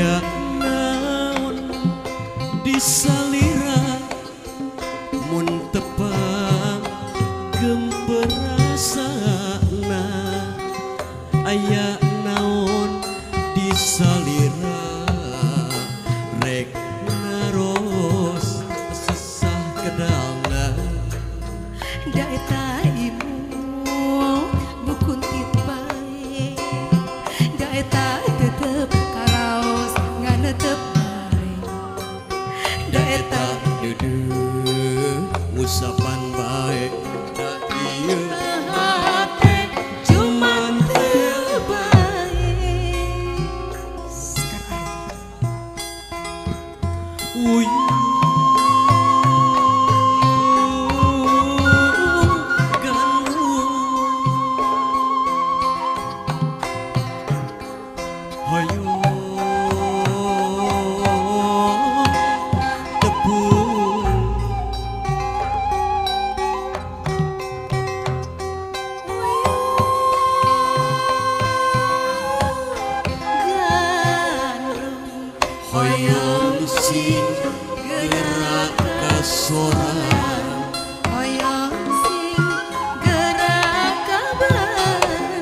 Aya naon disalira mun tepang gemperasana. Aya naon disalira rek naros sesah kedalna. Da eta ibu bukuntit bae, da eta tetep karaos nganetep bae, Da eta deudeuh ngusapan bae, da ieu hate jumantel bae. Sekar Arum. Uyung gandrung hoyong tepung. Gandrung Hoyong sing gerak kasorang. Hoyong sing gerak ka bandang.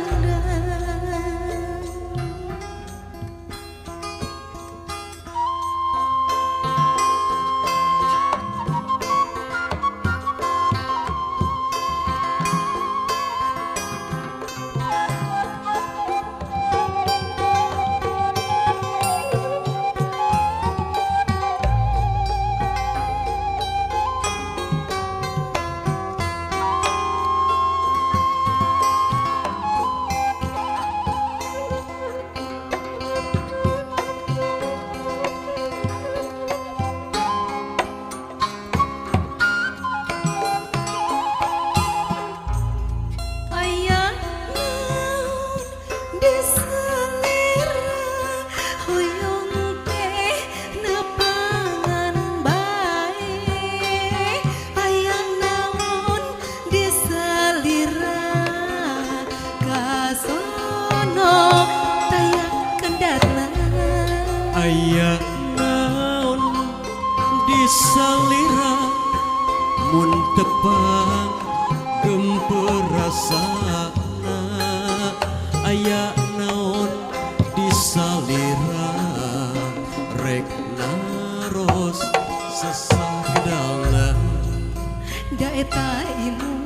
Aya naon disalira hoyong teh nepangan bae. Aya naon disalira kasono taya kendatna. Aya naon disalira mun tepang gemperasana. Aya naon disalira rek naros sesah kedalna. Da eta ibu